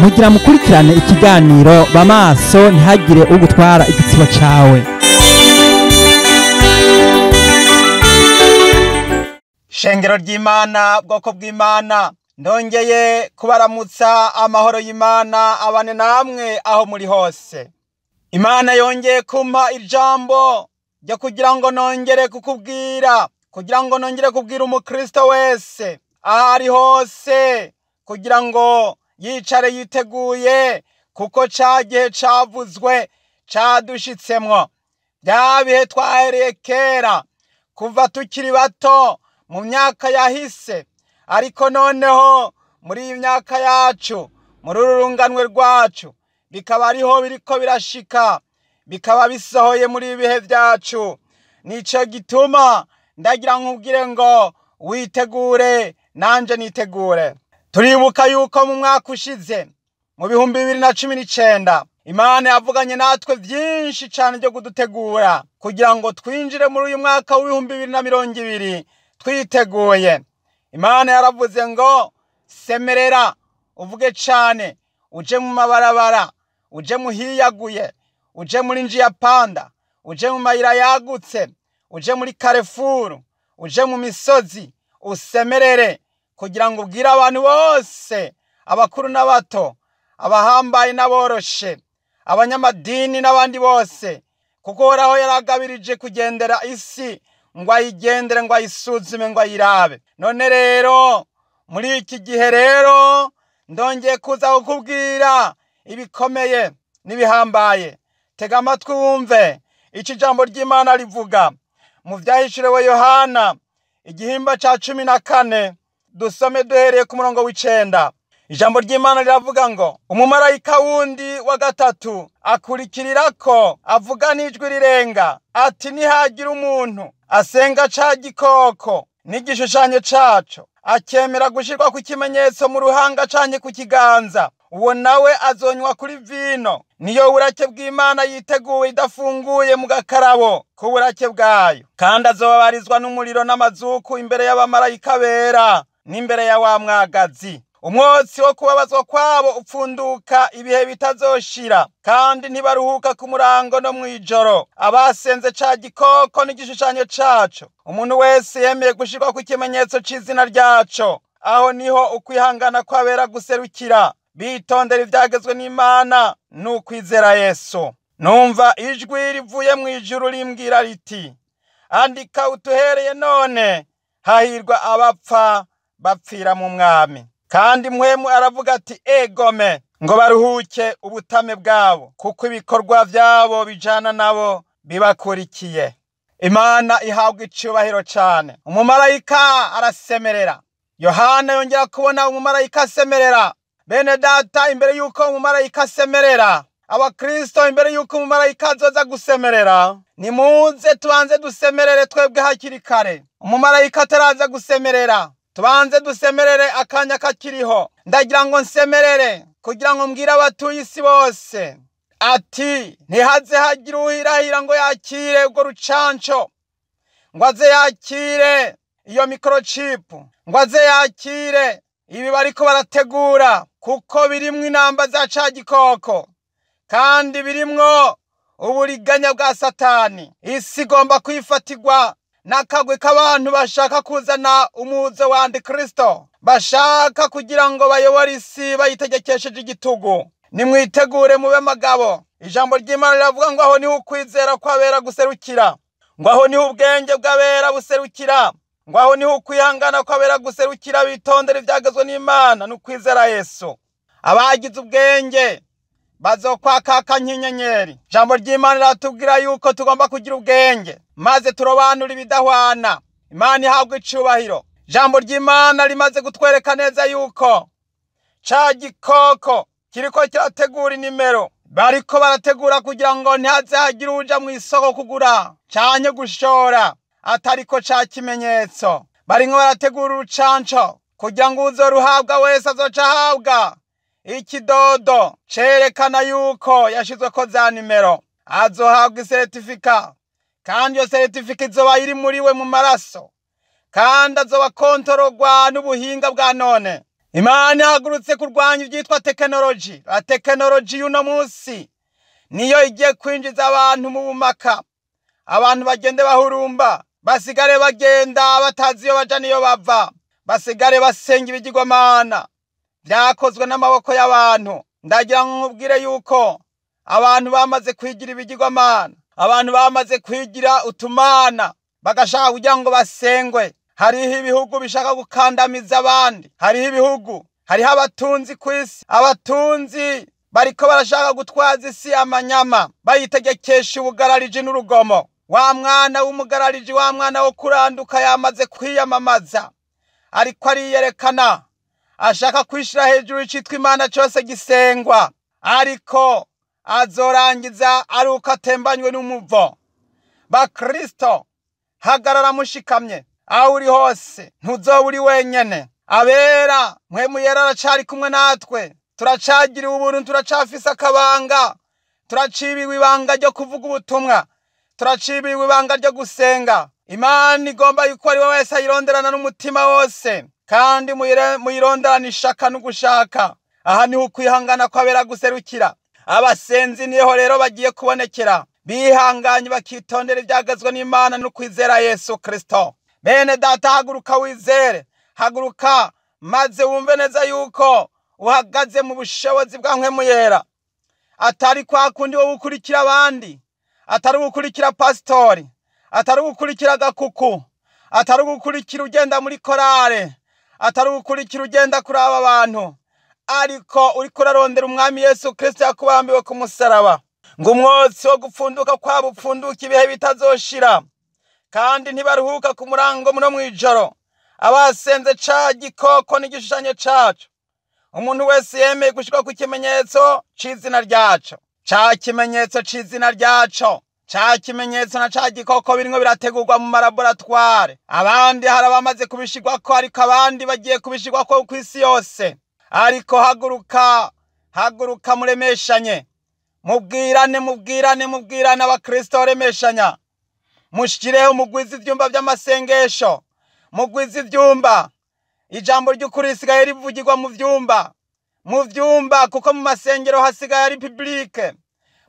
Mugira mukurikirane ikiganiro Bamaso ntihagire ugutwara igitsibo cawe. Shengero ry'Imana, bwoko bw'Imana, ndongeye kubaramutsa amahoro y'Imana abane namwe aho muri hose. Imana yongeye kumpa ijambo ryo kugira ngo nongere kukubwira, kugira ngo nongere kubwira umukristo wese aho ari hose, kugira ngo yicare yiteguye, kuko ca gihe cavuzwe cadushitsemwo. Bya bihe twahereye kera kuva tukiri bato mu myaka yahise, ariko noneho muri iyi myaka yacu, muri uru runganwe rwacu, bikaba ariho biriko birashika, bikaba bisohoye muri ibi bihe vyacu. Nico gituma ndagira nkubwire ngo witegure, nanje nitegure. Turibuka yuko mu mwaka ushize mu 2019 Imana yavuganye natwe vyinshi cane byo kudutegura kugira ngo twinjire muri uyu mwaka w'ibihumbi bibiri na mirongo ibiri twiteguye. Imana yaravuze ngo semerera uvuge cane, uje mu mabarabara, uje muhiyaguye, uje muri njiya panda, uje mu mayira yagutse, uje muri Carrefour, uje mu misozi, usemerere kugira ngo ubwire abantu bose, abakuru n'abato, abahambaye n'aboroshe, abanyamadini n'abandi bose, kuko Uhoraho yaragabirije kugendera isi ngo ayigendere, ngo ayisuzume, ngo ayirabe. None rero muri iki gihe rero ndongeye kuza kukubwira ibikomeye n'ibihambaye. Tega amatwi wumve ico ijambo ry'Imana rivuga mu vyahishuriwe Yohana igihimba ca 14, dusome duhereye ku murongo w'icenda. Ijambo ry'Imana riravuga ngo umumarayika wundi wa gatatu akurikirirako avuga n'ijwi rirenga ati nihagira umuntu asenga ca gikoko n'igishushanyo caco, akemera gushirwa ku kimenyetso mu ruhanga canke ku kiganza, uwo nawe azonywa kuri vino niyo burake bw'Imana yiteguwe idafunguye mu gakarabo k'uburake bwayo, kandi azobabarizwa n'umuriro n'amazuku imbere y'abamarayika bera n'imbere ya wa mwagazi. Umwotsi wo kubabazwa kwabo upfunduka ibihe bitazoshira, kandi ntibaruhuka ku murango no mw'ijoro, abasenze ca gikoko n'igishushanyo caco. Umuntu wese yemeye gushirwa ku kimenyetso c'izina ryaco, aho niho ukwihangana kw'abera guserukira, bitondera ivyagezwe n'Imana n'ukwizera Yesu. Numva ijwi rivuye mw'ijuru rimbwira riti andika utuhereye none, hahirwa abapfa bapfira mu Mwami. Kandi Mpwemu aravuga ati egome, ngo baruhuke ubutame bwabo, kuko ibikorwa vyabo bijana nabo bibakurikiye. Imana ihabwa icubahiro cane. Umumarayika arasemerera. Yohana yongera kubona umumarayika asemerera. Bene data, imbere yuko umumarayika asemerera, abakristo imbere yuko umumarayika azoza gusemerera, nimuze tubanze dusemerere twebwe hakiri kare. Umumarayika ataraza gusemerera, tubanze dusemerere akanya kakiriho. Ndagira ngo nsemerere kugira ngo mbwire abatuye isi bose ati ntihaze hagira uhirahira ngo yakire urwo rucanco, ngo aze yakire iyo microchip, ngo aze yakire ibi bariko barategura, kuko birimwo inamba za ca gikoko, kandi birimwo uburiganya bwa Satani. Isi igomba kwifatirwa n'akagwi k'abantu bashaka kuzana umuzo wa Antikristo, bashaka kugira ngo bayobore isi bayitegekesheje igitugu. Nimwitegure mube magabo. Ijambo ry'Imana riravuga ngo aho niho ukwizera kw'abera guserukira, ngo aho niho ubwenge bw'abera buserukira, ngo aho niho ukwihangana kw'abera guserukira, bitondera ivyagezwe n'Imana n'ukwizera Yesu. Abagize ubwenge bazokwakaka nk'inyenyeri. Ijambo ry'Imana riratubwira yuko tugomba kugira ubwenge maze turobanura ibidahwana. Imana ihabwa icubahiro. Ijambo ry'Imana rimaze kutwereka neza yuko ca gikoko kiriko kirategura inimero, bariko barategura kugira ngo ntihaze hagire uja mw'isoko kugura canke gushora atariko ca kimenyetso. Barimwo barategura urucanco kugira ngo uzoruhabwa wese azoca ahabwa ikidodo cerekana yuko yashizweko za nimero, azohabwa iseretifika, kandi iyo seretifika izoba iri muri we mu maraso, kandi azoba kontorogwa n'ubuhinga bwa none. Imana ihagurutse kurwanya ibyitwa tekinoloji. La tekinoloji y'uno munsi niyo igiye kwinjiza abantu mu bumaka, abantu bagende bahurumba, basigare bagenda batazi iyo baja n'iyo bava, basigare basenga ibigirwamana byakozwe n'amaboko y'abantu. Ndagira ngo nkubwire yuko abantu bamaze kwigira ibigirwamana, abantu bamaze kwigira utumana, bagashaka kugira ngo basengwe. Hariho ibihugu bishaka gukandamiza abandi, hariho ibihugu, hariho abatunzi ku isi, abatunzi bariko barashaka gutwaza isi amanyama, bayitegekesha ubugarariji n'urugomo. Wa mwana w'umugarariji, wa mwana wo kuranduka yamaze kwiyamamaza, ariko ariyerekana, ashaka kwishira hejuru icitwa Imana cose gisengwa, ariko azorangiza ari uko atembanywe n'umuvo. Bakristo, hagarara mushikamye aho uri hose, ntuzoba uri wenyene. Abera Mpwemu Yera aracari kumwe natwe, turacagiriwe ubuntu, turacafise akabanga, turacibiwe ibanga ryo kuvuga ubutumwa, turacibiwe ibanga ryo gusenga. Imana igomba yuko ari we wese ayironderana n'umutima wose, kandi muyironderana ishaka n'ugushaka. Aha niho ukwihangana kw'abera guserukira. Abasenzi niho rero bagiye kubonekera, bihanganye bakitondera ibyagezwe n'Imana no kwizera Yesu Kristo. Bene data, haguruka wizere, haguruka maze wumve neza yuko uhagaze mu bushobozi bwa Mpwemu Yera. Atari kwa kundi wowe ukurikira abandi, atari ugukurikira pasitori, atari ugukurikira agakuku, atari ugukurikira ugenda muri korale, atari ugukurikira ugenda kuri aba bantu, ariko uriko urarondera umwami Yesu Kristo yakubambiwe ku musaraba, ngo umwotsi wo gupfunduka kwabo upfunduke ibihe bitazoshira, kandi ntibaruhuka ku murango muno mw'ijoro. Abasenze ca gikoko n'igishushanyo caco, umuntu wese yemeye gushirwa ku kimenyetso c'izina ryaco, ca kimenyetso c'izina ryaco, ca kimenyetso na ca gikoko birimwo birategurwa mu malaboratware. Abandi hari abamaze kubishirwako, ariko abandi bagiye kubishirwako kw'isi yose. Ariko haguruka, haguruka muremeshanye, mubwirane, mubwirane, mubwirane. Abakristo baremeshanya, mushikireho, mugwize ivyumba vy'amasengesho, mugwize ivyumba. Ijambo ry'ukuri risigaye rivugirwa mu vyumba, mu vyumba, kuko mu masengero hasigaye ari publike.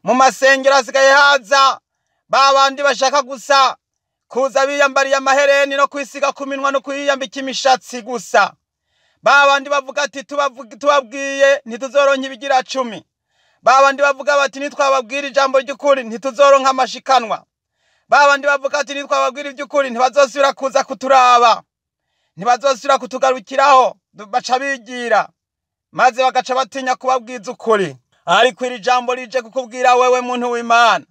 Mu masengero hasigaye haza ba bandi bashaka gusa kuza biyambariye amahereni no kwisiga ku minwa no kwiyambika imishatsi gusa. Ba bandi bavuga ati tubabwiye ntituzoronka ibigira 10. Ba bandi bavuga bati nitwababwira ijambo ry'ukuri ntituzoronka amashikanwa. Ba bandi bavuga ati nitwababwira iby'ukuri ntibazosubira kuza kuturaba, ntibazosubira kutugarukiraho, baca bigira maze bagaca batinya kubabwiza ukuri. Ariko iri jambo rije kukubwira wewe muntu w'Imana,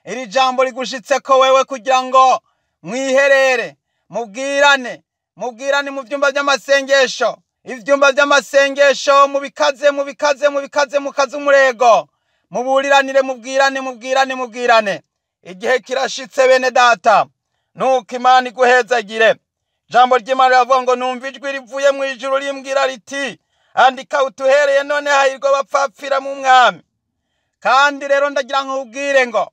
iri jambo rigushitseko wewe kugira ngo mwiherere, mubwirane, mubwirane mu vyumba vy'amasengesho, ivyumba vy'amasengesho mubikaze, mubikaze, mubikaze, mukaze umurego, muburiranire, mubwirane, mubwirane, mubwirane. Igihe kirashitse bene data, nuko Imana iguhezagire. Jambo ry'Imana riravuga ngo numva ijwi rivuye mu ijuru rimbwira riti andika utuhereye none hahirwa abapfapfira mu mwami. Kandi rero ndagira ngo ubwire ngo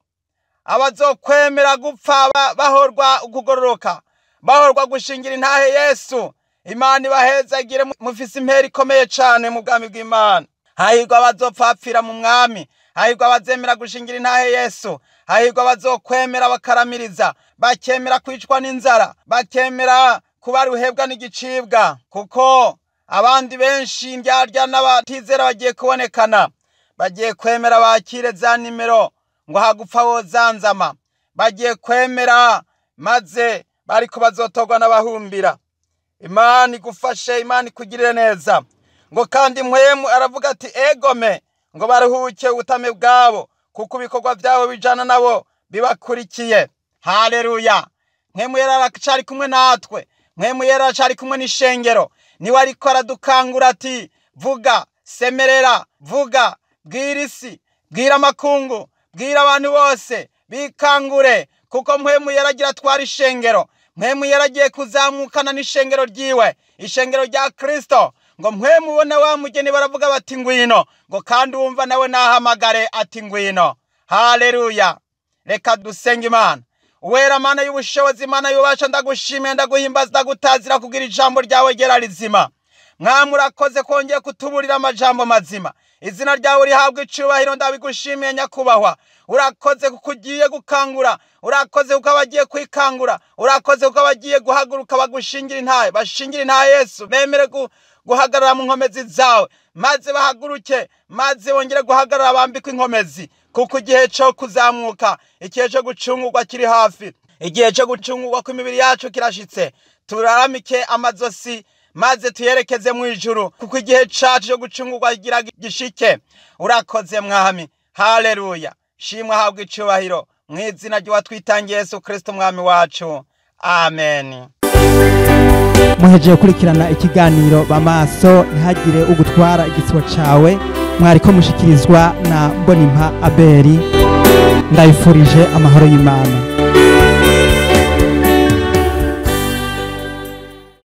abazokwemera gupfa bahorwa kugororoka, bahorwa gushingira intahe Yesu, Imana ibahezagire, mufise impera ikomeye cane mu bwami bw'Imana. Hahirwa abazopfapfira mu mwami, hahirwa abazemera gushingira intahe Yesu, hahirwa abazokwemera bakaramiriza, bakemera kwicwa n'inzara, bakemera kuba ruhebwa n'igicibwa, kuko abandi benshi indyarya n'abatizera bagiye kubonekana, bagiye kwemera bakire za nimero ngo hagupfa wozanzama, bagiye kwemera maze bariko bazotorwa n'abahumbira. Imana igufashe, Imana ikugirire neza. Ngo kandi Mpwemu aravuga ati egome, ngo baruhuke ubutame bwabo, kuko ibikorwa byabo bijana nabo bibakurikiye. Haleluya. Mpwemu Yera aracari kumwe natwe, Mpwemu Yera aracari kumwe n'ishengero. Niwe ariko aradukangura ati vuga, semerera, vuga, bwira isi, bwira amakungu, bwira abantu bose bikangure, kuko Mpwemu Yera agira atwara ishengero. Mpwemu Yera agiye kuzamukana n'ishengero ryiwe, ishengero rya Kristo. Ngo Mpwemu ubona wa mugeni baravuga bati ngwino, ngo kandi wumva nawe nahamagare ati ngwino. Haleluya. Reka dusenge Imana. Uwera Mana y'ubushobozi, Imana y'ububasha, ndagushimiye, ndaguhimbaza, ndagutazira kugira ijambo ryawe ryera rizima. Mwami, urakoze kongeye kutuburira amajambo mazima. Izina ryawe rihabwa icubahiro, ndabigushimiye nyakubahwa. Urakoze kuko ugiye gukangura, urakoze kuko abagiye kwikangura, urakoze kuko abagiye guhaguruka bagushingira intahe, bashingira intahe Yesu, bemere guhagarara mu nkomezi zawe, maze bahaguruke, maze bongere guhagarara bambikwe inkomezi, kuko igihe cyo kuzamuka, igihe cyo gucungurwa kiri hafi, igihe cyo gucungurwa kw'imibiri yacu kirashitse. Turaramike amazosi maze tuyerekeze mu ijuru, kuko igihe cacu cyo gucungurwa kigira gishike. Urakoze Mwami, haleluya. Shimwa, habwa icubahiro mu izina ry'uwatwitangiye Yesu Kristo Umwami wacu, amen. Muhejeje gukurikirana ikiganiro Bamaso ntihagire ugutwara igisibo cawe, mwariko mushikirizwa na Mbonimpa Abeli. Ndayifurije amahoro y'Imana.